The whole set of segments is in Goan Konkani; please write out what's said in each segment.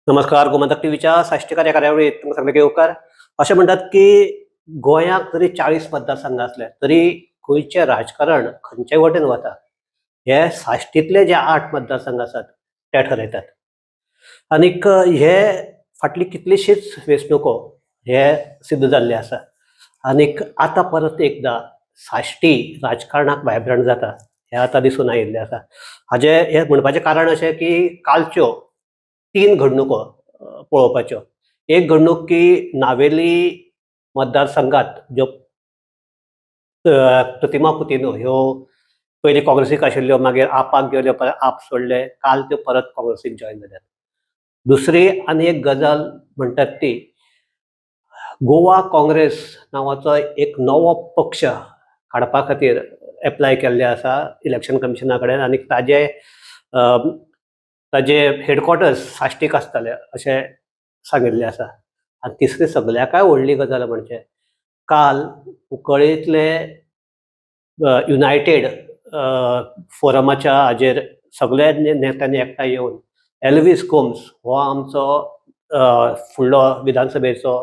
नमस्कार, गोमंतक टीव्हीच्या साश्टीकार या कार्यावळीत तुमकां सगळ्यांक येवकार. अशें म्हणटात की गोंयाक जरी 40 मतदारसंघ आसले तरी गोंयचें राजकारण खंयचे वटेन वता हे साश्टींतले जे 8 मतदारसंघ आसात ते ठरयतात. आनीक हे फाटली कितलीशीच वेंचणुको हे सिद्ध जाल्ले आसा. आनीक आतां परत एकदां साश्टी राजकारणाक वायब्रंट जाता हें आतां दिसून आयिल्लें आसा. हाजें हें म्हणपाचें कारण अशें की कालच्यो 3 घडणुको पळोवपाच्यो. एक घडणूक की नावेली मतदारसंघात ज्यो प्रतिमा कुतिन्हो ह्यो पयलीं काँग्रेसीक आशिल्ल्यो, मागीर आपाक गेल्यो, परत आप सोडले, काल त्यो परत काँग्रेसीक जॉयन जाल्यात. दुसरी आनी एक गजाल म्हणटात ती गोवा काँग्रेस नांवाचो एक नवो पक्ष काडपा खातीर एप्लाय केल्लें आसा इलेक्शन कमिशना कडेन आनी ताजे ताजे हेडक्वॉर्टर्स साश्टीक आसतले अशें सांगिल्लें आसा. आनी तिसरी सगल्याकय व्हडली गजाल म्हणजे काल कुंकळींतले युनायटेड फोरमाच्या हाजेर सगल्या नेत्यांनी एकठांय येवन एल्वीस गोम्स हो आमचो फुडलो विधानसभेचो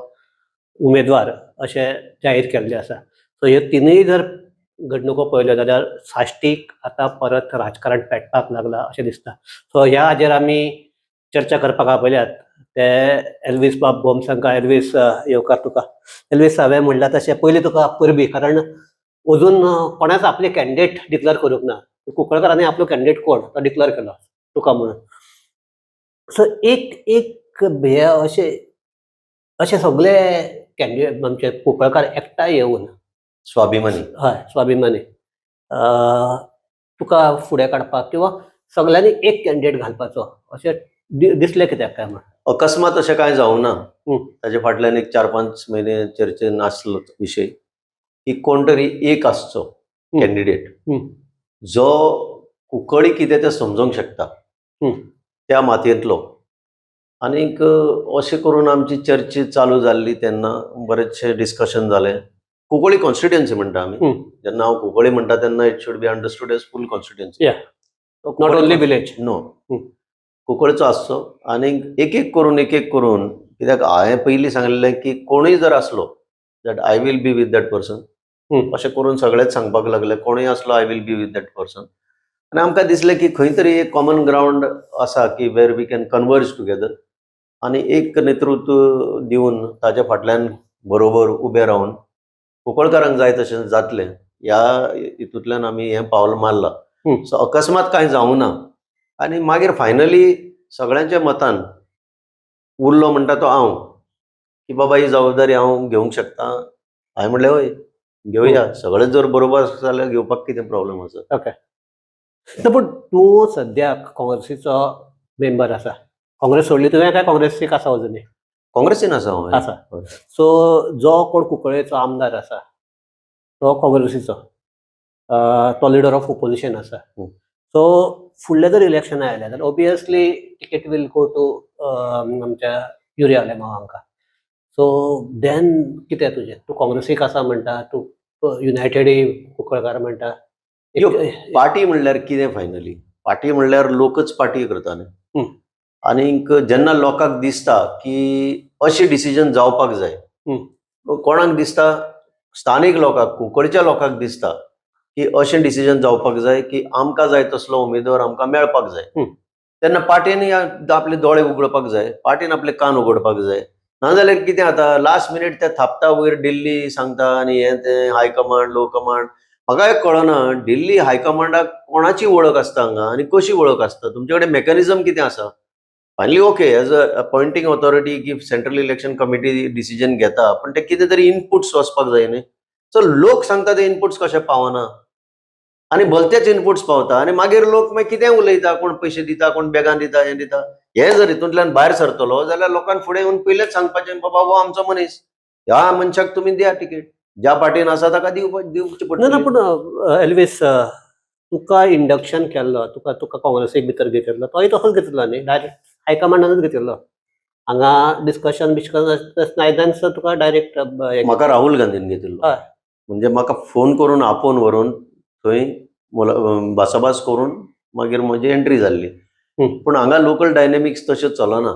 उमेदवार अशें जाहीर केल्लें आसा. सो ह्यो तिनूय जर घडणुको पळयल्यो जाल्यार साश्टीक आतां परत राजकारण पेटपाक लागलां अशें दिसता. सो ह्या हाजेर आमी चर्चा करपाक आपयल्यात ते एल्वीस बाब गोम्स हांकां. एल्वीस, येवकार तुका. एल्वीस, हांवें म्हणलां तशें पयलीं तुका परबीं, कारण अजून कोणाच आपले कॅन्डिडेट डिक्लेअर करूंक ना. कुंकळकारांनी आपलो कॅन्डिडेट कोण तो डिक्लेअर केलो तुका म्हणून. सो एक एक हे अशे अशे सगळे कॅन्डिडेट आमचे कुंकळकार एकठांय येवन स्वाभिमानी. हय, स्वाभिमानी, तुका फुडें काडपाक किंवा सगळ्यांनी एक कॅन्डिडेट घालपाचो अशें दिसलें कित्याक काय म्हण? अकस्मात अशें कांय जावना. ताजे फाटल्यान एक 4-5 म्हयने चर्चेन आसलो विशय की कोण तरी एक आसचो कॅन्डिडेट जो कुंकळी कितें तें समजोंक शकता त्या मातयेंतलो. आनीक अशें करून आमची चर्चा चालू जाल्ली तेन्ना बरेचशें डिस्कशन जालें. कुंकळी कॉन्स्टिट्युएन्सी म्हणटा आमी. जेन्ना हांव कुंकळी म्हणटा तेन्ना it should be understood as full constituency. Not only village. No, कुंकळचो आसचो. आनीक एक एक करून एक एक करून, कित्याक हांवें पयलीं सांगलेलें की कोणूय जर आसलो that I will be with that person. अशें करून सगळेच सांगपाक लागले, कोणूय आसलो I will be with that person. आनी आमकां दिसलें की खंय तरी एक कॉमन ग्रावंड आसा की where we can converge together आनी एक नेतृत्व दिवन ताच्या फाटल्यान बरोबर उबे रावन कुंकळकारांक जाय तशें जातलें ह्या हितूंतल्यान आमी हें पावल मारलां. सो अकस्मात कांय जावना आनी मागीर फायनली सगळ्यांच्या मतान उरलो म्हणटा तो हांव, की बाबा ही जबाबदारी हांव घेवंक शकता. हांवें म्हणलें हय, घेवया. सगळें जर बरोबर आसा जाल्यार घेवपाक कितें प्रॉब्लम आसा? ओके, पूण तूं सद्याक काँग्रेसीचो मेंबर आसा. काँग्रेस सोडली तुवें काय काँग्रेसीक आसा अजुनूय? काँग्रेसीन आसा हांव. आसा. हय. सो जो कोण कुंकळेचो आमदार आसा तो काँग्रेसीचो, तो लिडर ऑफ ओपोजिशन आसा. सो फुडलें जर इलेक्शन आयलें जाल्यार obviously ticket will go to आमच्या युरी आलेमांव हांकां. सो देन कितें तुजें? तूं काँग्रेसीक आसा म्हणटा, तूं युनायटेडय कुंकळकार म्हणटा. यो, पार्टी म्हणल्यार कितें? फायनली पार्टी म्हणल्यार लोकच पार्टी करता न्ही. आनीक जेन्ना लोकांक दिसता की अशें डिसिजन जावपाक जाय, कोणाक दिसता, स्थानीक लोकांक, कुंकळच्या लोकांक दिसता की अशें डिसिजन जावपाक जाय की आमकां जाय तसलो उमेदवार आमकां मेळपाक जाय, तेन्ना पार्टीन आपले दोळे उगडपाक जाय, पार्टीन आपले कान उगडपाक जाय. नाजाल्यार कितें जाता, लास्ट मिनीट ते थापता वयर दिल्ली सांगता आनी हें तें हायकमांड लो कमांड. म्हाका एक कळना, दिल्ली हायकमांडाक कोणाची वळख आसता हांगा आनी कशी वळख आसता? तुमचे कडेन मेकॅनिजम कितें आसा? Finally okay, as a appointing authority की सेंट्रल इलेक्शन कमिटी डिसिजन घेता, पण ते कितें तरी इनपुट्स वचपाक जाय न्ही. सो लोक सांगता ते इनपुट्स कशे पावना आनी भलतेच इनपुट्स पावता आनी मागीर लोक मागीर कितें उलयता, कोण पयशे दिता, कोण बॅगां दिता, हें दिता. हे जर हितूंतल्यान भायर सरतलो जाल्यार लोकांक फुडें येवन पयलेच सांगपाचें, बाबा हो आमचो मनीस, ह्या मनशाक तुमी दिया तिकेट, ज्या पार्टीन आसा ताका दिवची ना ना पडटली. पूण एल्वीस, तुका इंडक्शन केल्लो, तुका काँग्रेसीक भितर घेतिल्लो तोय तसोच घेतिल्लो न्ही? डायरेक्ट हायकमांडानूच घेतिल्लो. हांगा डिस्कशन बिस्कशन नायदान तुका डायरेक्ट म्हाका राहुल गांधीन घेतिल्लो. म्हणजे म्हाका फोन करून आपोवन व्हरून थंय भासाभास करून मागीर म्हजी एंट्री जाल्ली. पूण हांगा लोकल डायनेमिक्स तशें चलना.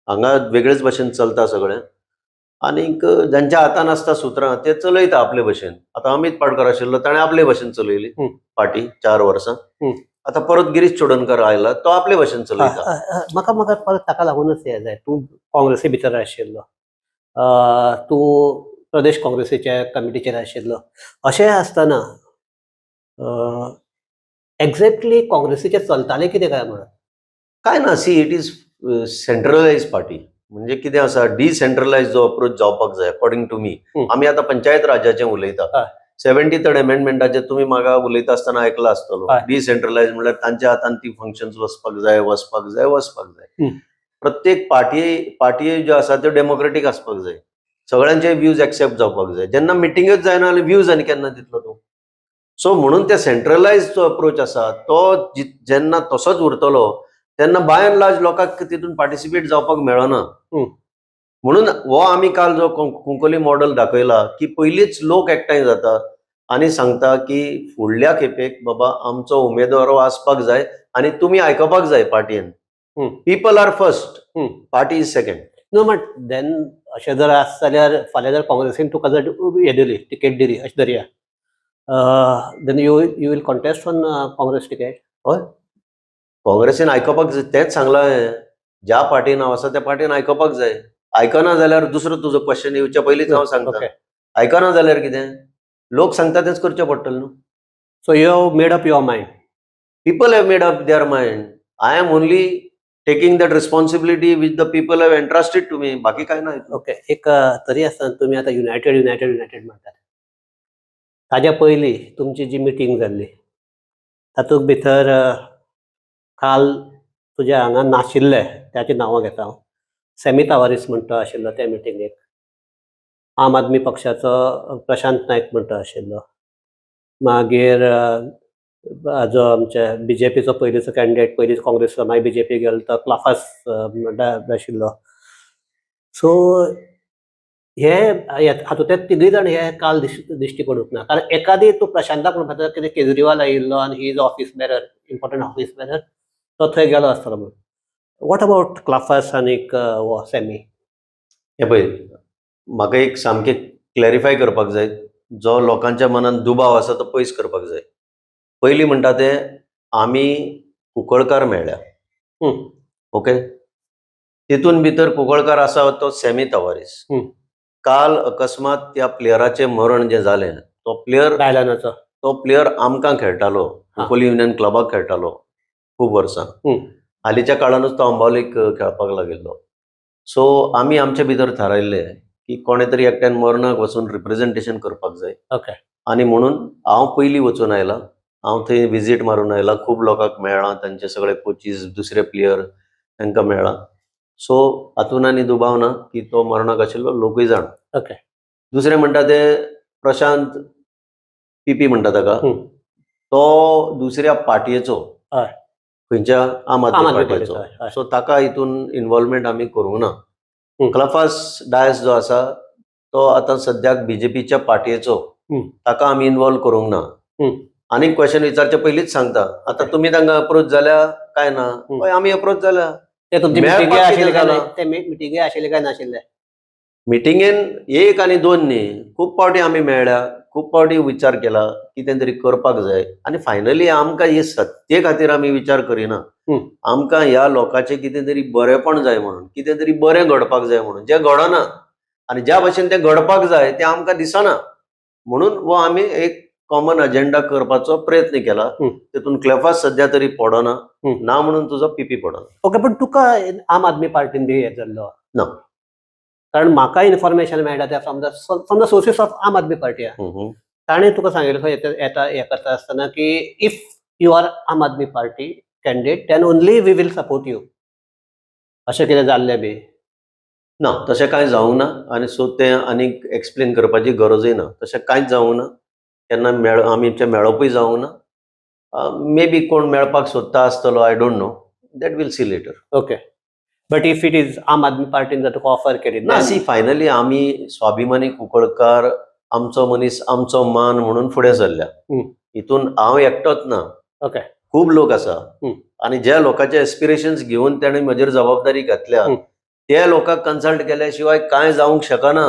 हांगा वेगळेच भशेन चलता सगळें. आनीक जांच्या हातान आसता सुत्रां ते चलयता आपले भशेन. आतां अमीत पाटकर आशिल्लो, ताणें आपले भशेन चलयली पार्टी 4 वर्सां. आतां परत गिरीश चोडणकर आयला, तो आपले भशेन चलयता. म्हाका म्हाका परत ताका लागूनच हें जाय. तूं काँग्रेसी भितर आशिल्लो, तूं प्रदेश काँग्रेसीच्या कमिटीचेर आशिल्लो. अशें आसतना एक्झॅक्टली काँग्रेसीचें चलतालें कितें काय म्हणून? काय ना, see, it is centralize party. म्हणजे कितें आसा, डिसेंट्रलायज जो अप्रोच जावपाक जाय अकॉर्डिंग टू मी. आमी आतां पंचायत राजाचें उलयता. 73rd अमेंडमेंटाचेर तुमी म्हाका उलयता आसतना आयकला आसतलो. डिसेंट्रलायज म्हणल्यार तांच्या हातान ती फंक्शन्स वचपाक जाय, वचपाक जाय, वचपाक जाय. प्रत्येक पार्टी पार्टी ज्यो आसा त्यो डेमोक्रेटीक आसपाक जाय. सगळ्यांचे व्यूज एक्सेप्ट जावपाक जाय. जेन्ना मिटिंगच जायना जाल्यार व्यूज आनी केन्ना दितलो तूं? सो म्हणून ते सेंट्रलायज जो अप्रोच आसा तो जेन्ना तसोच उरतलो तेन्ना बाय अँड लार्ज लोकांक तितून पार्टिसिपेट जावपाक मेळना. म्हणून हो आमी काल जो कुंकोली मॉडल दाखयला की पयलींच लोक एकठांय जाता आनी सांगता की फुडल्या खेपेक बाबा आमचो उमेदवार हो आसपाक जाय आनी तुमी आयकपाक जाय पार्टयेन. People are first, party is second. No, but then अशें जर आसत जाल्यार फाल्यां जर काँग्रेसीन तुका जर हें दिली, टिकेट दिली अशें धरया, then you will contest on Congress ticket? हय, काँग्रेसीन आयकपाक जाय. तेंच सांगलां हांवें, ज्या पार्टीन हांव आसा त्या पार्टीन आयकपाक जाय. आयकना जाल्यार दुसरो तुजो क्वेश्चन येवच्या पयलींच हांव सांगता. आयकना जाल्यार कितें, लोक सांगता तेंच करचें पडटलें न्हू. So you have made up your mind? People have made up their mind. I am only taking that responsibility which the people have entrusted to me. बाकी काय ना. ओके. एक तरी आसतना तुमी आतां युनायटेड, युनायटेड, युनायटेड म्हणटात. ताज्या पयलीं तुमची जी मिटींग जाल्ली तातूंत भितर काल तुज्या हांगा नाशिल्ले त्याची नांवां घेता हांव. सॅमी तावारीस म्हणटा आशिल्लो त्या मिटिंगेक, आम आदमी पक्षाचो प्रशांत नायक म्हणटा आशिल्लो, मागीर जो आमच्या बीजेपीचो पयलींचो कॅन्डिडेट, पयलीं काँग्रेसीचो, मागीर बीजेपी गेलो तो क्लाफास म्हणटा आशिल्लो. सो हे हातूंतले तिगूय जाण हे काल दिश्टी पडूंक ना. कारण एकादी तूं प्रशांताक म्हणपाचो कितें, केजरीवाल आयिल्लो आनी he is office bearer, important office bearer, तो थंय गेलो आसतलो म्हणून. What about क्लाफास आनीक हो सॅमी? हे पळय, म्हाका एक सामकें क्लॅरिफाय करपाक जाय. जो लोकांच्या मनान दुबाव आसा तो पयस करपाक जाय. पयलीं म्हणटा ते आमी कुंकळकार मेळ्ळ्या. ओके, तितून भितर कुंकळकार आसा तो सॅमी तवारीस. काल अकस्मात त्या प्लेयराचें मरण जें जालें, तो प्लेयर बायलानाचो. तो प्लेयर आमकां खेळटालो, कुंकळी युनियन क्लबाक खेळटालो खूब वर्सां. हालींच्या काळानूच तो अंबावलीक खेळपाक लागिल्लो. सो आमी आमचे भितर थारायल्लें की कोणे तरी एकट्यान मरणाक वचून रिप्रेझेंटेशन करपाक जाय. आनी म्हणून हांव पयलीं वचून आयलां. हांव थंय विजीट मारून आयलां, खूब लोकांक मेळ्ळां, तांचे सगळे कोचीस, दुसरे प्लेयर तांकां मेळ्ळां. सो हातून आनी दुबाव ना की तो मरणाक आशिल्लो, लोकूय जाण. दुसरें म्हणटा ते प्रशांत पिपी म्हणटा ताका, तो दुसऱ्या पार्टयेचो. खंयच्या? आम आम आदमी आदमी पार्टयेचो. पार्टीचो, हय. सो ताका हितून इन्वॉल्वमेंट आमी करूंक ना. क्लफास डायस जो आसा तो आतां सद्याक बीजेपीच्या पार्टयेचो. ताका आमी इन्वॉल्व करूंक ना. आनीक क्वेश्चन विचारचे पयलींच सांगता, आतां तुमी तांकां अप्रोच जाल्या काय ना? हय, आमी अप्रोच जाल्या. ते तुमचे मेळपाक मिटिंगे आशिल्ले कितें काय जालां? नाही? ते मिटिंगे आशिल्ले काय नाशिल्ले? मिटिंगेन एक आनी दोन न्ही, खूब फावटी आमी मेळ्ळ्या, खूब फावटी विचार केला कितें तरी करपाक जाय. आनी फायनली आमकां हे सत्ये खातीर आमी विचार करिना. आमकां ह्या लोकांचें कितें तरी बरेंपण जाय म्हणून, कितें तरी बरें घडपाक जाय म्हणून, जें घडना आनी ज्या भशेन तें घडपाक जाय तें आमकां दिसना म्हणून हो आमी एक कॉमन अजेंडा करपाचो प्रयत्न केला. तितून क्लेफास सद्या तरी पडना. ना म्हणून तुजो पीपी पडना. ओके, पण तुका आम आदमी पार्टीन बी हे जाल्लो ना. कारण म्हाका इन्फॉर्मेशन मेळटा त्या from the sources of Aam Aadmi party. ताणें तुका सांगिल्लें खंय येता येता हें करता आसतना की if you are Aam Aadmi Party candidate, then only we will support you, अशें कितें जाल्लें बी? ना, तशें कांय जावंक ना आनी सो तें आनीक एक्सप्लेन करपाची गरजूय ना. तशें कांयच जावंक ना. केन्ना मेळ आमचें मेळपूय जावंक ना. मे बी कोण मेळपाक सोदता आसतलो, I don't know, that we'll see later. Okay, but if it is Aam Aadmi पार्टीन जर तुका ऑफर केली ना, सी, फायनली आमी स्वाभिमानी कुंकळकार, आमचो मनीस आमचो मान म्हणून फुडें सरल्या. हितून हांव एकटोच ना. खूब लोक आसा. आनी ज्या लोकांचे एस्पिरेशन्स घेवन ताणें म्हजेर जबाबदारी घातल्या, ते लोकांक कन्सल्ट केल्या शिवाय कांय जावंक शकना.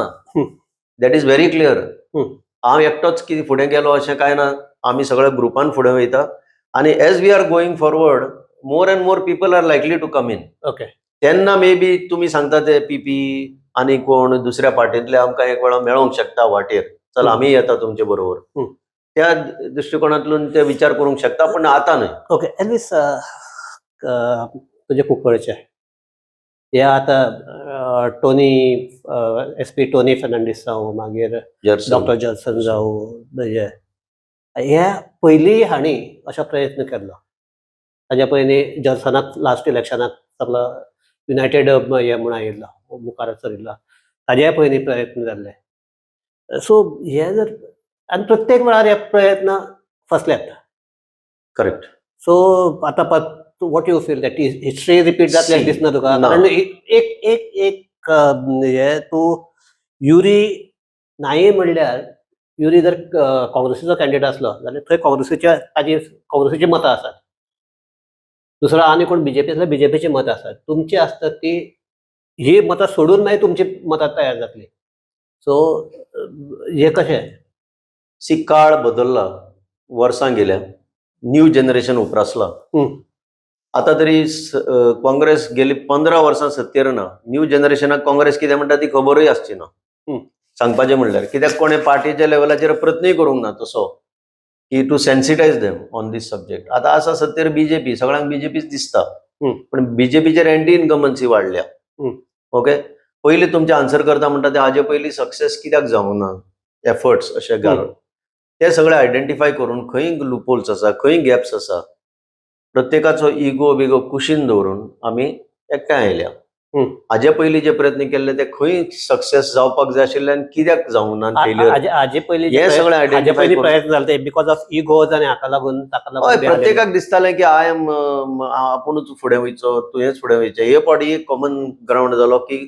That is very clear. हांव एकटोच कितें फुडें गेलो अशें कांय ना, आमी सगळे ग्रुपान फुडें वयता आनी as we are going forward, more and more people are likely to come in. तेन्ना मे बी तुमी सांगता ते पीपी आनी कोण दुसऱ्या पार्टींतले आमकां एक वेळा मेळोंक शकता वाटेर, चल आमी येता तुमचे बरोबर, त्या दृश्टिकोनांतल्यान ते विचार करूंक शकता, पण आतां न्हय. ओके एल्वीस, तुजे कुंकळचे हे आतां टोनी, एसपी टोनी फर्नांडीस जावं, मागीर जर्सन. डॉक्टर जॉन्सन जावं, म्हणजे हे पयलीं हांणी असो प्रयत्न केल्लो. ताज्या पयलीं जॉन्सनाक लास्ट इलेक्शनाक सगलो युनायटेड हे म्हूण आयिल्लो, मुखार सरिल्लो, ताज्याय पयलीं प्रयत्न जाल्ले. सो हे जर आनी प्रत्येक वेळार हे प्रयत्न फसल्यात. करेक्ट. सो आतां what you feel that history repeat जातली अशें See, दिसना तुका? ना. कारण एक एक एक हे तूं युरी नाय म्हणल्यार युरी जर काँग्रेसीचो कॅन्डिडेट आसलो जाल्यार थंय काँग्रेसीच्या ताजी काँग्रेसीची मतां आसात, दुसरो आनी कोण बीजेपी आसल्यार बीजेपीची मतां आसात, तुमची आसतात ती ही मतां सोडून मागीर तुमची मतां तयार जातली. सो हे कशें? सी, काळ बदलला, वर्सां गेल्या, न्यू जनरेशन उप्रासला. आतां तरी काँग्रेस गेली 15 वर्सां सत्तेर ना. न्यू जनरेशनाक काँग्रेस कितें म्हणटा ती खबरूय आसची ना. सांगपाचें म्हणल्यार कित्याक कोणें पार्टीच्या लेवलाचेर प्रयत्नूय करूंक ना तसो की to sensitize them on this subject. आतां आसा सत्तेर बीजेपी, सगळ्यांक बीजेपीच दिसता, पण बीजेपीचेर एंटी इनकम्बन्सी वाडल्या. ओके, पयलीं तुमचें आन्सर करता म्हणटा ते हाजे पयलीं सक्सेस कित्याक जावंक ना एफर्ट्स अशे घालून ते सगळे आयडेंटिफाय करून खंय लुपोल्स आसा, खंय गॅप्स आसा, प्रत्येकाचो इगो बिगो कुशीन दवरून आमी एकठांय आयल्या. हाजे पयलीं जे प्रयत्न केल्ले ते खंय सक्सेस जावपाक जाय आशिल्ले आनी कित्याक जावंक ना, फेलियर, हाजे हाजे पयलीं हे सगळें हाजे identify पयलीं करून- प्रयत्न जाले ते because of egos आनी हाका लागून ताका हय, लागून ते आलेले. प्रत्येकाक दिसतालें की I am, आपुणूच फुडें वयचो, तुवेंच फुडें वयचें. हे फावटी एक कॉमन ग्रावंड जालो की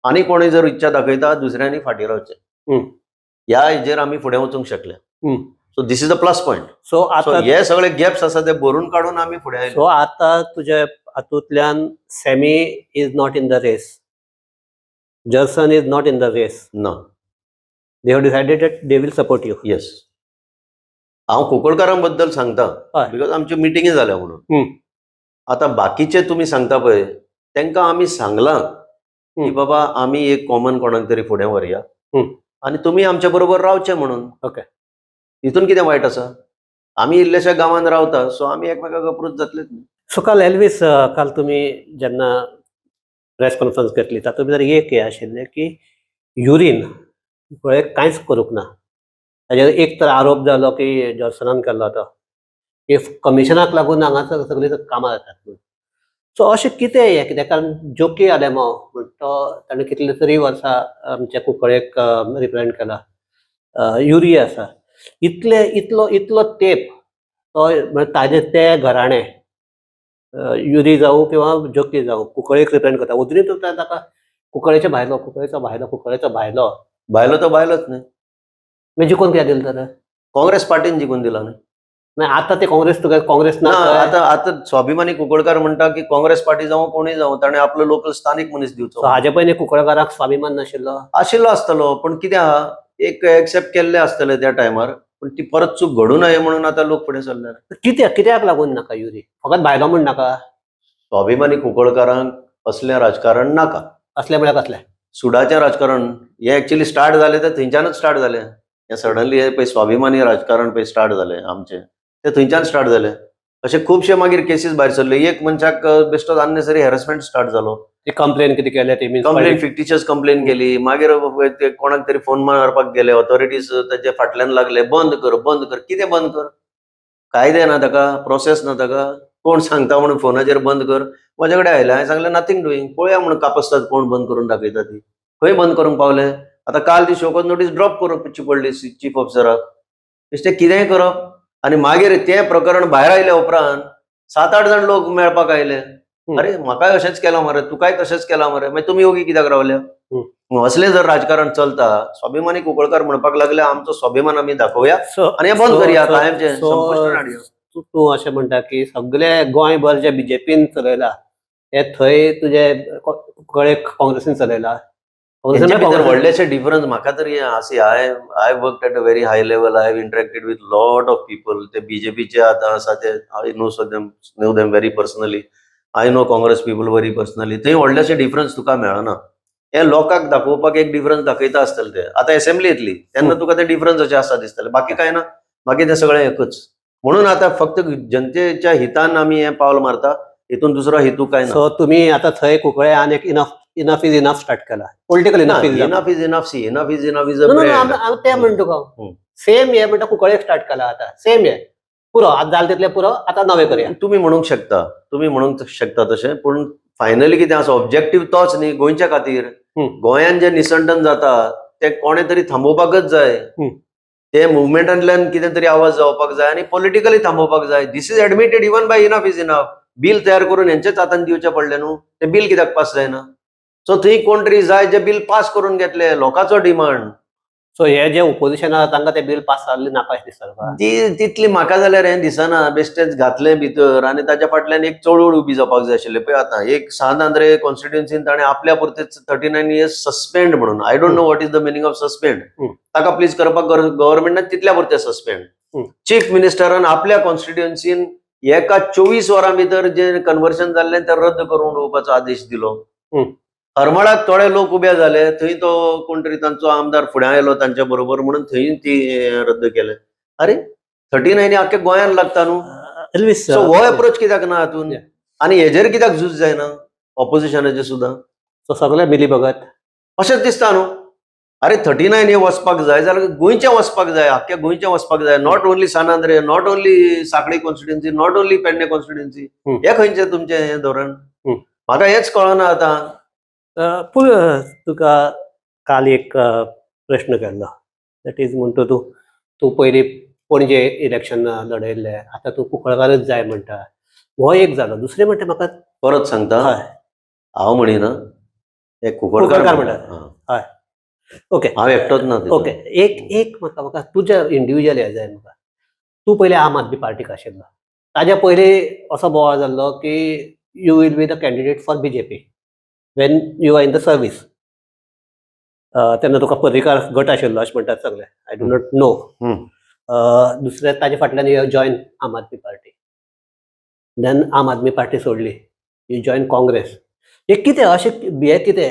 आनी कोणूय जर इच्छा दाखयता दुसऱ्यांनी फाटीं रावचें. ह्या हेजेर आमी फुडें वचूंक शकले. So this is a plus point. So so आतां हे सगळे गॅप्स आसा ते भरून काडून आमी फुडें आयले. सो आतां तुज्या हातूंतल्यान Sammy is not in the race, Jerson is not in the race. ना. They have decided that they will support you. Yes, हांव कुंकळकारां बद्दल सांगता because आमच्यो मिटिंगी जाल्या म्हणून. आतां बाकीचे तुमी सांगता पळय तांकां आमी सांगलां की बाबा आमी एक कॉमन कोणाक तरी फुडें व्हरया आनी तुमी आमच्या बरोबर रावचे म्हणून. हितून कितें वायट आसा? आमी इल्ल्याश्या गांवांत रावता, सो आमी एकमेकाक अप्रोच जातलेच न्ही. सो काल एल्वीस, काल तुमी जेन्ना प्रेस कॉन्फरन्स घेतली तातूंत भितर एक हें आशिल्लें की युरीन पळय कांयच करूंक ना. ताजेर एक तर आरोप जालो की जॉन्सनान केल्लो तो की कमिशनाक लागून हांगासर सगळीं कामां जातात म्हणून. सो अशें कितें हें कित्याक, कारण जोकी आलेमांव म्हण तो ताणें कितले तरी वर्सां आमच्या कुंकळ्ळेक रिप्रेजेंट केला, युरी आसा, इतले इतलो इतलो तेंप तो म्हळ्यार ताजे ते घराणें, युरी जावं किंवा जोकी जावं, कुंकळ्ळेक रिप्रेजेंट करता. अजुनूय तो ताका कुंकळ्ळेचे भायलो, कुंकळ्ळेचो भायलो, कुंकळ्ळेचो भायलो. भायलो तो भायलोच न्ही. मागीर जिखून कित्याक दिलें तर? काँग्रेस पार्टीन जिखून दिला न्ही. मागीर आतां ते काँग्रेस तुका काँग्रेस ना ना. थंय? आतां आतां स्वाभिमानी कुंकळकार म्हणटा की काँग्रेस पार्टी जावं कोणूय जावं ताणें आपलो लोकल स्थानीक मनीस दिवचो. सो हाजे पयलीं कुंकळकाराक स्वाभिमान नाशिल्लो? आशिल्लो आसतलो, पण कितें आहा, एक एक्सेप्ट केल्ले आसतले त्या टायमार, पण ती परत चूक घडूं नये म्हणून आतां लोक फुडें सरले. कित्याक कित्याक लागून नाका युरी? फकत भायलो म्हूण नाका? स्वाभिमानी कुंकळकारांक असलें राजकारण नाका. असलें म्हळ्यार कसलें? सुडाचें राजकारण हें एक्चुअली स्टार्ट जालें तें थंयच्यानच स्टार्ट जालें. हें सडनली हें पळय स्वाभिमानी राजकारण पळय स्टार्ट जालें आमचें तें थंयच्यान स्टार्ट जालें. अशे खुबशे मागीर केसीस भायर सरल्यो. एक मनशाक बेश्टोच अननेसरी हॅरसमेंट स्टार्ट जालो. ती कंप्लेन कितें केल्या ती? कंप्लेन, फिक्टिशियस कंप्लेन केली. मागीर ते कोणाक तरी फोन मारपाक गेले, ऑथॉरिटीज ताच्या फाटल्यान लागले, बंद कर, बंद कर. कितें बंद कर? कायदे ना ताका, प्रोसेस ना ताका, कोण सांगता म्हणून फोनाचेर बंद कर. म्हजे कडेन आयले, हांवें सांगलें नथींग डुईंग, पळोवया म्हणून कापस्ताद कोण बंद करून दाखयता ती. खंय बंद करूंक पावले? आतां काल ती शोकॉज नोटीस ड्रॉप करची पडली चीफ ऑफिसराक. बेश्टें कितेंय करप. आनी मागीर तें प्रकरण भायर आयल्या उपरांत 7-8 जाण लोक मेळपाक आयले. अरे म्हाकाय अशेंच केलां मरे, तुकाय तशेंच केलां मरे, मागीर तुमी ओगी कित्याक रावल्या? असलें जर राजकारण चलता, स्वाभिमानी कुंकळकार म्हणपाक लागले आमचो स्वाभिमान आमी दाखोवया सो आनी हें बंद करया, कायमचें संपुश्टान हाडया. तूं अशें म्हणटा की सगळे गोंयभर जे बीजेपीन चलयला हे थंय तुजे कुंकळे काँग्रेसीन चलयला. हेंचे भितर काँग्रेसीन व्हडलेशे डिफरन्स म्हाका तरी आसा. I work at a very high level. I have interacted with lot of people. ते बीजेपीचे आतां आसा ते I know them very personally. I know Congress people very personally. थंय व्हडलेशे डिफरन्स तुका मेळना. हे लोकांक दाखोवपाक एक डिफरन्स दाखयता आसतले ते. आतां एसेंब्ली येतली तेन्ना तुका ते डिफरन्स अशे आसा दिसतले. बाकी काय ना, बाकी ते सगळे एकच. म्हणून आतां फक्त जनतेच्या हितान आमी हें पावल मारता, हितून दुसरो हेतू काय ना. सो तुम्ही आता थंय कुंकळे आनी एक enough is enough start केला. Political enough is enough. Enough is enough. See, enough is enough is a हांव तें म्हणटा तुका, सेम हे म्हणटा कुंकळेक स्टार्ट केला आतां. सेम हे पुरो, आतां जालें तितलें पुरो, आतां नवें करया. तुम्ही म्हणूंक शकता तशें, पूण फायनली कितें आसा, ऑब्जेक्टीव तोच न्ही गोंयच्या खातीर. गोंयान जे निसंटन जाता ते कोणे तरी थांबोवपाकच जाय. ते मुवमेंटांतल्यान कितें तरी आवाज जावपाक जाय आनी पॉलिटिकली थांबोवपाक जाय. This is admitted even by Enough is Enough. Bill तयार करून हेंच्याच हातान दिवचें पडलें न्हू. तें बील कित्याक पास जायना? सो थंय कोण तरी जाय जे बील पास करून घेतले, लोकांचो डिमांड. सो हे जे ओपोजिशन आसा तांकां ते बील पास जाल्लें नाका अशें दिसता तुका? ती तितली म्हाका जाल्यार हें दिसना. बेश्टेच घातलें भितर आनी ताच्या फाटल्यान एक चळवळ उबी जावपाक जाय आशिल्ली. पळय आतां एक सांत आंद्रे कॉन्स्टिट्युएन्सीन ताणें आपल्या पुरतेच 39 इयर्स सस्पेंड म्हणून, I don't know what is the meaning of suspend. ताका प्लीज करपाक गव्हर्मेंटान तितल्या पुरतें सस्पेंड. चीफ मिनिस्टरान आपल्या कॉन्स्टिट्युएन्सीन एका 24 वरां भितर जे कन्वर्शन जाल्लें तें रद्द करून उडोवपाचो आदेश दिलो. हरमळाक थोडे लोक उबे जाले, थंय तो कोण तरी तांचो आमदार फुडें आयलो तांच्या बरोबर म्हणून थंय ती रद्द केले. अरे, 39 आख्या गोंयान लागता न्हू. एल्वीस, सो हो अप्रोच कित्याक ना हातून? आनी हेजेर कित्याक झूज जायना ऑपोजिशनाचें सुद्दां? सो सगळे मिली भगत. अशेंच दिसता न्हू. अरे, 39 हे वचपाक जाय जाल्यार गोंयचें वचपाक जाय, आख्या गोंयचें वचपाक जाय. Not only San Andre, not only Sanquelim constituency, not only Pedne constituency. हे खंयचें तुमचें हें धोरण? म्हाका हेंच कळना आतां. पूण तुका काल एक प्रश्न केल्लो, that is म्हणटा तूं तूं पयलीं पणजे इलेक्शन लढयल्लें, आतां तूं कुंकळकारच जाय म्हणटा. हो एक जालो. दुसरें म्हणटा म्हाका परत सांगता. हांव म्हणिना, हे कुंकळकार कुंकळकार म्हणटा. म्हणटा. ओके. हांव एकटोच ना तितून. ओके, एक एक म्हाका तुज्या इंडिविज्युअल हें जाय म्हाका. तूं पयलीं आम आदमी पार्टीक आशिल्लो, ताज्या पयलीं असो बोवाळ जाल्लो की you will be the candidate for BJP when you are in the service. तेन्ना तुका पर्रीकार गट आशिल्लो अशें म्हणटात सगळे. I do not know. दुसरें, ताजे फाटल्यान you join Aam Aadmi Party, then Aam Aadmi party सोडली, you join Congress. हे कितें अशें, हें कितें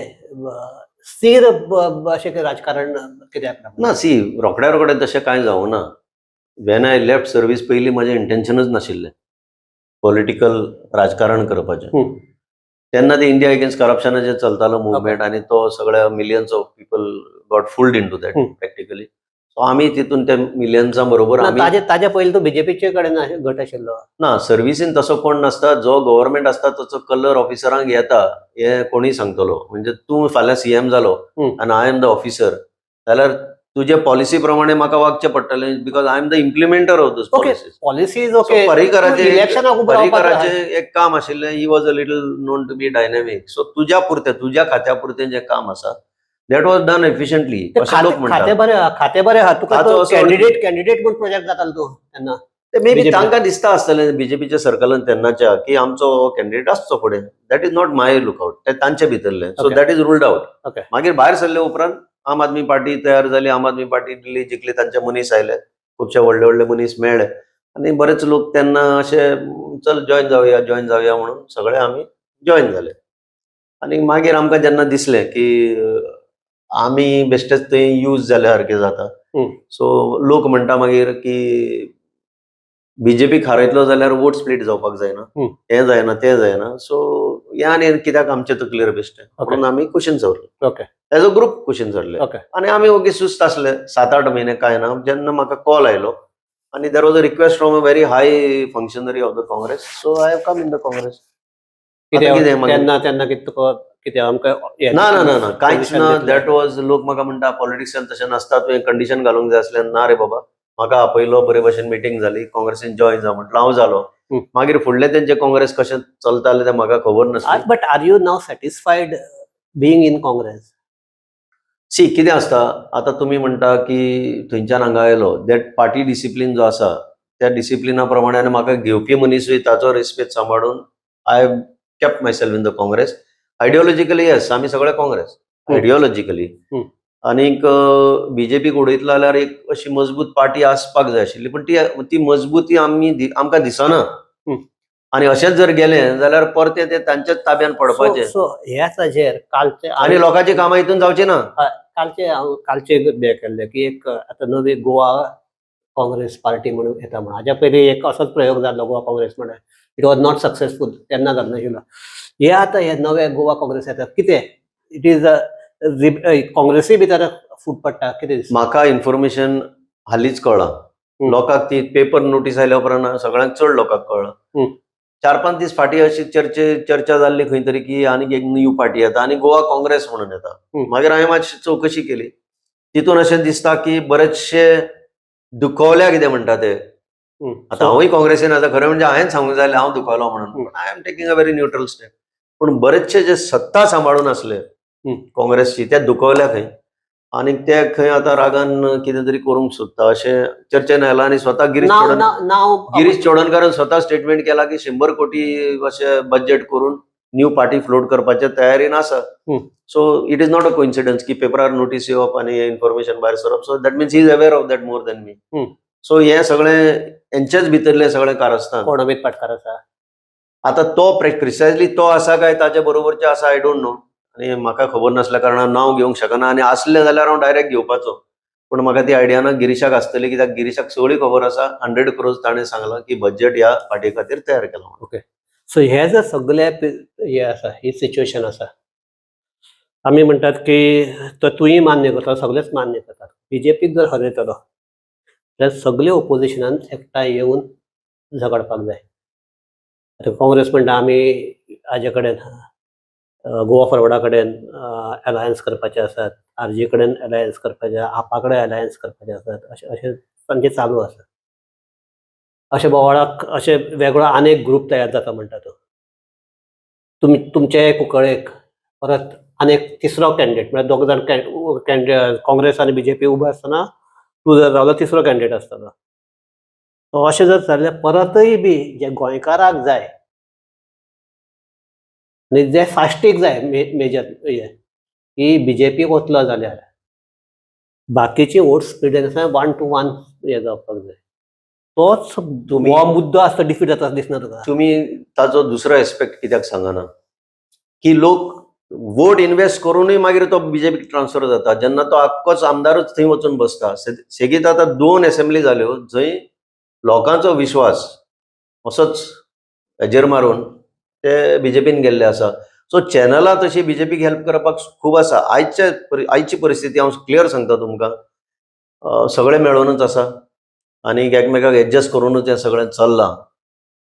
स्थिर अशें कितें राजकारण कित्याक लागून? ना, सी, रोखड्या रोखडें तशें कांय जावना. When I left service, पयलीं म्हजें इंटेन्शनच नाशिल्लें पॉलिटिकल राजकारण करपाचें. तेन्ना ते इंडिया अगेन्स्ट करप्शनाचें चलतालो मुवमेंट आनी तो सगळ्या millions of people got fooled into that practically. So आमी तितून त्या मिलियन्सां बरोबर ना, आमी ताजे पयलीं तूं बीजेपीचे कडेन गट आशिल्लो. ना, सर्विसीन तसो कोण नासता. जो गव्हर्मेंट आसता ताचो कलर ऑफिसरांक येता हें कोणूय सांगतलो. म्हणजे तूं फाल्यां सीएम जालो आनी I am the officer जाल्यार तुजे पॉलिसी प्रमाणे म्हाका वागचें पडटलें, because I am the implementer of those policies. Policies okay. इलेक्शनाक उबो रावपाक पर्रीकराचें एक काम आशिल्लें, he was a little known to be dynamic. So तुज्या पुरतें, तुज्या खात्या पुरतें जें काम आसा, that was done efficiently ते अशें लोक खाते म्हणटात. खाते बरें आहा, खाते बरें आहा तुका. ताचो असो कॅन्डिडेट म्हूण प्रोजेक्ट जातालो तूं तेन्ना. ते मे बी BJP. तांकां दिसता आसतलें बीजेपीच्या सर्कलान तेन्नाच्या की आमचो कॅन्डिडेट आसचो फुडें. That is not my lookout. ते तांचे भितरले. So that is ruled out. मागीर भायर सरले उपरांत आम आदमी पार्टी तयार जाली. आम आदमी पार्टी दिल्ली जिखली. तांचे मनीस आयले, खुबशे व्हडले व्हडले मनीस मेळ्ळे आनी बरेच लोक तेन्ना अशे चल जॉयन जावया, जॉयन जावया म्हणून सगळे आमी जॉयन जाले. आनी मागीर आमकां जेन्ना दिसलें की आमी बेश्टेच थंय यूज जाल्या सारकें जाता, सो लोक म्हणटा मागीर की बीजेपीक हारयतलो जाल्यार वोट स्प्लीट जावपाक जायना, हें जायना, तें जायना. सो हें आनी कित्याक आमचे तकलेर बेश्टें म्हणून आमी कुशीन सरले. एज अ ग्रुप कुशीन सरले. आनी आमी ओगी सुस्त आसले 7-8 म्हयने, कांय ना. जेन्ना म्हाका कॉल आयलो आनी there was a request from a very high functionary of the Congress, so I have come in the Congress. कितें कितें मागीर? तेन्ना तेन्ना कितें तुका कितें आमकां हें ना ना ना ना, कांयच position ना. दितलें? That was, लोक म्हाका म्हणटा पॉलिटिक्सान तशें नासता, तुवें कंडिशन घालूंक जाय आसलें. ना रे बाबा, म्हाका आपयलो, बरे भशेन मिटींग जाली, काँग्रेसीन जॉयन जा म्हटलं, हांव जालो. मागीर फुडलें तेंचें काँग्रेस कशें चलतालें तें म्हाका खबर नासलें. But are you now satisfied being in Congress? सी, कितें आसता, आतां तुमी म्हणटा की थंयच्यान हांगा आयलो, that party discipline जो आसा त्या डिसिप्लिना प्रमाणे आनी म्हाका घेवपी मनीसूय ताचो रेस्पेद सांबाळून I kept myself in the Congress. Ideologically, yes, आमी सगळे काँग्रेस आयडियोलॉजिकली. आनीक बीजेपीक उडयतलो जाल्यार एक अशी मजबूत पार्टी आसपाक जाय आशिल्ली, पण ती ती मजबूती आमी आमकां दिसना. आनी अशेंच जर गेलें जाल्यार परतें ते तांच्याच ताब्यान पडपाचें. सो ह्याच हाजेर कालचे आनी लोकांची कामां हितून जावची ना. कालचे हांव कालचे एक हें केल्लें की एक आतां नवी गोवा काँग्रेस पार्टी म्हणून येता म्हणून. हाज्या पयलीं एक असोच प्रयोग जाल्लो गोवा काँग्रेस म्हणून, it was not successful, तेन्ना जाल नाशिल्लो. हे आतां हे नवे गोवा काँग्रेस येता, कितें it is काँग्रेसी भितर फूट पडटा, कितें दिसता? म्हाका इन्फॉर्मेशन हालींच कळ्ळां. लोकांक ती पेपर नोटीस आयल्या उपरांत सगळ्यांत चड लोकांक कळ्ळां. 4-5 दीस फाटीं अशी चर्चा जाल्ली खंय तरी की आनीक एक न्यू पार्टी येता आनी गोवा काँग्रेस म्हणून येता. मागीर हांवें मातशी चवकशी केली, तितून अशें दिसता की बरेचशे दुखवल्या, कितें म्हणटा ते. आतां हांवूय काँग्रेसीन आतां, खरें म्हणजे हांवें सांगूंक जाय आसलें हांव दुखवलो म्हणून. I am taking a very neutral step. पूण बरेचशे जे सत्ता सांबाळून आसले काँग्रेसची, ते दुखवल्या खंय आनी ते खंय आतां रागान कितें तरी करूंक सोदता अशें चर्चेन आयलां. आनी स्वता गिरीश नांव चोडण नांव नांव गिरीश चोडणकारान स्वता स्टेटमेंट केला की 100 कोटी अशें बजेट करून न्यू पार्टी फ्लोट करपाच्या तयारीन आसा. So it is not a coincidence की पेपरार नोटीस येवप आनी इन्फॉर्मेशन भायर सरप. So that means he is aware of that more than me. So हें सगळें हेंचेच भितरलें सगळें कारस्थान. कोण, अमित पाटकार आसा? आता तो प्रिसायजली तो आसा काय ताच्या बरोबरचे आसा, I don't know. आनी म्हाका खबर नासल्या कारणान नांव घेवंक शकना आनी आसलें जाल्यार हांव डायरेक्ट घेवपाचो, पूण म्हाका ती आयडिया ना. गिरीशाक आसतली, कित्याक गिरीशाक सगळी खबर आसा. 100 क्रोर्स ताणें सांगलां की बजेट ह्या पार्टी खातीर तयार केलां. सो हे जर सगळे हे आसा, ही सिच्युएशन आसा, आमी म्हणटात की तो तूंय मान्य करता, सगळेच मान्य करतात, बीजेपीक जर हरयतलो जाल्यार सगळे ओपोजिशनान एकठांय येवन झगडपाक जाय. आतां काँग्रेस म्हणटा आमी हाजे कडेन, गोवा फॉरवर्डा कडेन अलायन्स करपाचे आसात, आरजी कडेन अलायन्स करपाचे, आपा कडेन अलायन्स करपाचे आसात, अशें अशें तांचें चालू आसा. अशें बोवाळाक अशें वेगळो आनी एक ग्रूप तयार जाता म्हणटा तो. तुमी तुमचे कुंकळेक परत आनी एक तिसरो कॅन्डिडेट, म्हळ्यार दोग जाण कॅन्डिडेट, काँग्रेस आनी बीजेपी उबो आसतना तूं जर रावलो तिसरो कॅन्डिडेट आसतलो. सो अशें जर जाल्यार परतय बी जे गोंयकाराक जाय आनी जे साश्टीक जाय मेजर हे की बीजेपी वतलो जाल्यार बाकीची वोट स्प्लीट आसा, 1 टू 1 हे जावपाक जाय. तोच हो मुद्दो आसता, डिफीट जाता दिसना तुका? तुमी ताचो दुसरो एस्पेक्ट कित्याक सांगना की लोक वोट इन्व्हेस्ट करूनय मागीर तो बीजेपीक ट्रान्सफर जाता, जेन्ना तो आख्खोच आमदारूच थंय वचून बसता. सेगीत आतां दोन एसेंब्ली जाल्यो जंय लोकांचो विश्वास असोच हेजेर मारून ते बीजेपीन गेल्ले आसा. सो चॅनलां तशी बीजेपीक हेल्प करपाक खूब आसा. आयची परिस्थिती हांव क्लियर सांगता तुमकां, सगळें मेळोनूच आसा आनी एकमेकाक एडजस्ट करुनूच हें सगळें चल्लां.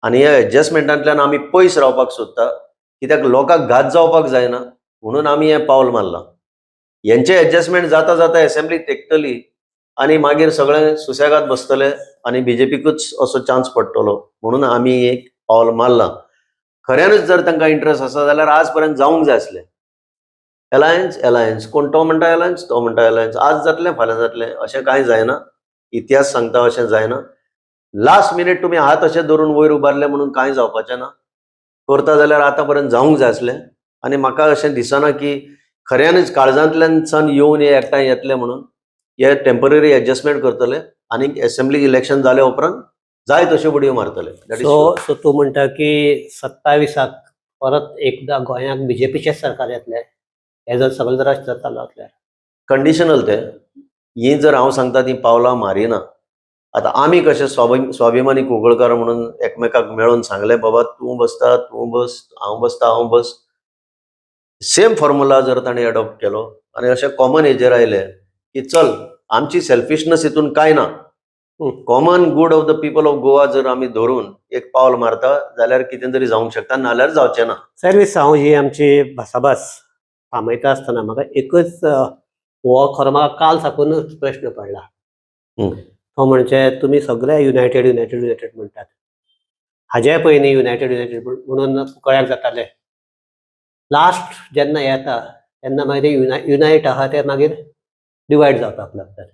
आनी ह्या एडजस्टमेंटांतल्यान आमी पयस रावपाक सोदता, कित्याक लोकांक घात जावपाक जायना म्हणून आमी हें पावल मारलां. हेंचें एडजस्टमेंट जाता जाता एसेंब्ली तेंकतली आनी मागीर सगळें सुसेगाद बसतले आनी बीजेपीकूच असो चान्स पडटलो म्हणून आमी एक पावल मारलां. खऱ्यानूच जर तांकां इंट्रस्ट आसा जाल्यार आज पर्यंत जावंक जाय आसलें. एलायन्स एलायन्स, कोण तो म्हणटा एलायन्स, तो म्हणटा एलायन्स, आज जातलें फाल्यां जातलें अशें कांय जायना. इतिहास सांगता अशें जायना. लास्ट मिनीट तुमी हात अशें धरून वयर उबारले म्हणून कांय जावपाचें ना. करता जाल्यार आतां पर्यंत जावंक जाय आसलें. आनी म्हाका अशें दिसना की खऱ्यानूच काळजांतल्यान सान येवन हे एकठांय येतले म्हणून. हे टेंपररी एडजस्टमेंट करतले आनी एसेंब्ली इलेक्शन जाल्या उपरांत जाय तश्यो बडयो मारतले, that is. सो सो तूं म्हणटा की 27 परत एकदां गोंयांत बीजेपीचेच सरकार येतलें हे जर सगळें जर अशें चालू आसल्यार? कंडिशनल ते. ही जर हांव सांगता ती पावलां मारिना, आतां आमी कशे स्वाभिमानी कुंकळकार म्हणून एकमेकाक मेळून सांगलें, बाबा तूं बसता तूं बस, हांव बसता हांव बस, सेम फॉर्मुला जर ताणें एडॉप्ट केलो आनी अशें कॉमन हेजेर आयले की चल आमची सेल्फिशनस हितून कांय ना, common good of the people of Goa जर आमी धरून एक पावल मारता जाल्यार कितें तरी जावंक शकता, नाल्यार जावचें ना. सर्वीस, हांव ही आमची भासाभास थांबयता आसतना म्हाका एकच हो खरो म्हाका काल साकूनच प्रश्न पडला. तो म्हणजे तुमी सगळे युनायटेड युनायटेड युनायटेड म्हणटात. हाज्याय पयलीं युनायटेड युनायटेड म्हणून कुंकळ्याक जाताले. लास्ट जेन्ना येता तेन्ना मागीर युनायट आहा ते मागीर डिवायड जावपाक लागतात.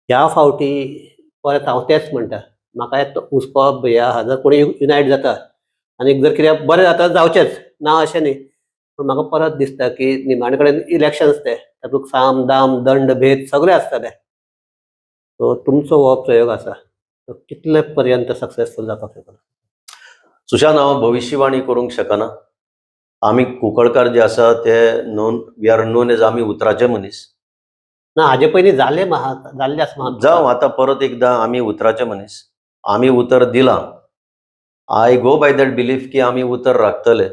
ह्या फावटी परत हांव तेच म्हणटा, म्हाका हुस्को हे आहा, जर कोणी युनायट जाता आनी जर कितें बरें जाता जावचेंच ना अशें न्ही, पूण म्हाका परत दिसता की निमाणे कडेन इलेक्शन्स ते तातूंत साम दाम दंड भेद सगळें आसतलें. सो तुमचो हो प्रयोग आसा तो कितले पर्यंत सक्सेसफूल जावपाक शकता? सुशांत, हांव भविश्यवाणी करूंक शकना. आमी कुंकळकार जे आसा ते known, we are known as आमी उतराचे मनीस. ना, हाजे पयलीं जाल्ले महा जाल्ले आसा म्हाका. जावं, आतां परत एकदां आमी उतराचे मनीस, आमी उतर दिलां. I go by that belief की आमी उतर राखतले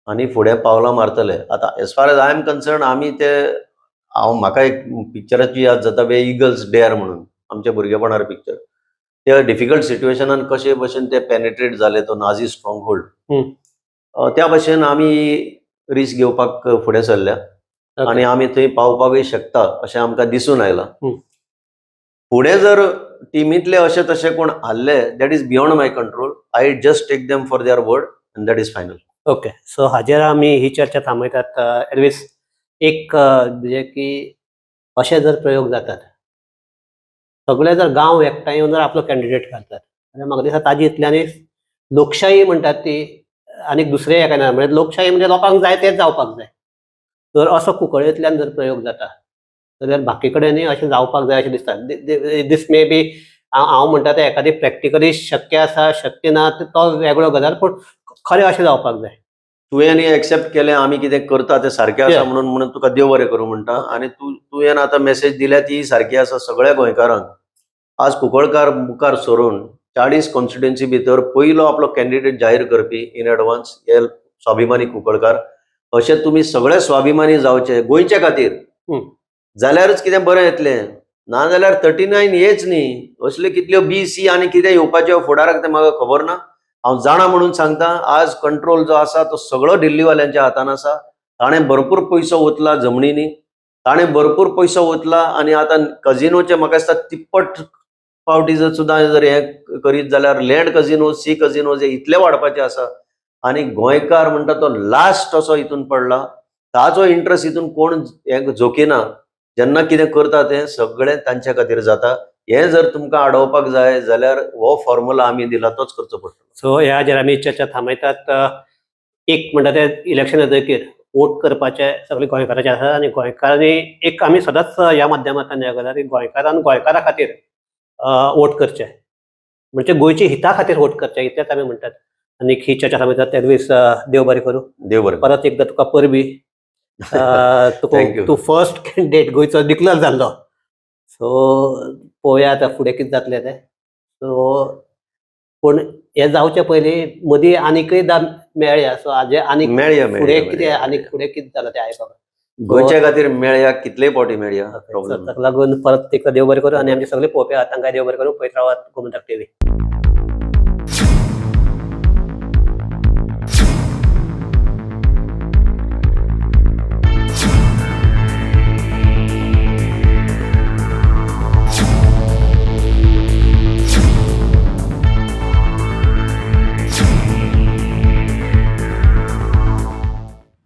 आनी फुडें पावलां मारतले. आतां as far as I am concern, आमी ते हांव म्हाका एक पिक्चराची याद जाता, वे इगल्स डेअर म्हणून आमच्या भुरगेपणार पिक्चर. त्या डिफिकल्ट सिट्युएशनान कशे भशेन ते पेनिट्रेट जाले तो नाझी स्ट्रॉंग होल्ड, त्या भशेन आमी रिस्क घेवपाक फुडें सरल्या आनी आमी थंय पावपाकूय शकता अशें आमकां दिसून आयलां. फुडें जर टिमींतले अशे तशे कोण हारले, that is beyond my control. I just take them for their word and that is final. Okay, so हाजेर आमी ही चर्चा थांबयतात. एल्वीस, एक म्हणजे की अशे जर प्रयोग जातात, सगळे जर गांव एकठांय येवन जर आपलो कॅन्डिडेट घालतात जाल्यार म्हाका दिसता ताजी इतल्यानी लोकशाही म्हणटात ती आनीक दुसरे हेका ना. म्हणजे लोकशाही म्हणजे लोकांक जाय तेच जावपाक जाय. जर असो कुंकळेंतल्यान जर प्रयोग जाता जाल्यार बाकी कडेनूय अशें जावपाक जाय अशें दिसता. दीस मे बी हांव म्हणटा तें एखादी प्रॅक्टिकली शक्य आसा शक्य ना तो वेगळो गजाल, पूण खरें अशें जावपाक जाय. तुवें एक्सेप्ट केलें आमी कितें करता तें सारकें आसा म्हणून म्हणून तुका देव बरें करूं म्हणटा. आनी तूं तुवें आतां मॅसेज दिल्या ती सारकी आसा सगळ्या गोंयकारांक. आज कुंकळकार मुखार सरून 40 कॉन्स्टिट्युएन्सी भितर पयलो आपलो कॅन्डिडेट जाहीर करपी इन एडवान्स हे स्वाभिमानी कुंकळकार. अशें तुमी सगळे स्वाभिमानी जावचे गोंयच्या खातीर जाल्यारच कितें बरें येतलें, नाजाल्यार 39 हेच न्ही, असल्यो कितल्यो बी सी आनी कितें येवपाच्यो फुडाराक तें म्हाका खबर ना. हांव जाणा म्हणून सांगता, आज कंट्रोल जो आसा तो सगळो दिल्लीवाल्यांच्या हातान आसा. ताणें भरपूर पयसो ओतला जमनीनी, ताणें भरपूर पयसो ओतला आनी आतां कजिनोचे म्हाका दिसता तिप्पट फावटी जर सुद्दां जर हें करीत जाल्यार लँड कजिनो, सी कजिनो जे इतले वाडपाचे आसा आनी गोंयकार म्हणटा तो लास्ट असो हितून पडला. ताजो इंट्रस्ट हितून कोण हें जोखिना. जेन्ना कितें करता तें सगळें तांच्या खातीर जाता. हें जर तुमकां आडोवपाक जाय जाल्यार हो फॉर्मुला आमी दिला तोच करचो पडटलो. सो ह्या हाजेर आमी चर्चा थांबयतात. एक म्हणटा ते इलेक्शन येतकीर वोट करपाचे सगळे गोंयकाराचे आसा आनी गोंयकारांनी एक आमी सदांच ह्या माध्यमांतल्यान हें करता की गोंयकारान गोंयकारा खातीर वोट करचे, म्हणजे गोंयच्या हिता खातीर वोट करचे, इतलेंच आमी म्हणटात. आनी ही चर्चा थांबयतात. एल्वीस, देव बरें करूं. देव बरें करूं. परत एकदां तुका परबी. तुका Thank you. तूं फर्स्ट कॅन्डिडेट गोंयचो डिक्लेर जाल्लो. सो पळोवया आतां फुडें कितें जातलें तें. सो पूण हें जावचे पयलीं मदीं आनीकय एकदां मेळया. सो हाजे आनीक मेळया, फुडें मेळया, कितें मेळया. आनीक फुडें कितें जालां तें आयकप. गोंयच्या खातीर मेळया, कितलेय फावटी मेळया, प्रॉब्लेम. ताका लागून परत एकदां देव बरें करूं आनी आमचे सगळे पळोवपी आहा तांकां देव बरें करूं. पळयत रावात गोमंतक टीव्ही.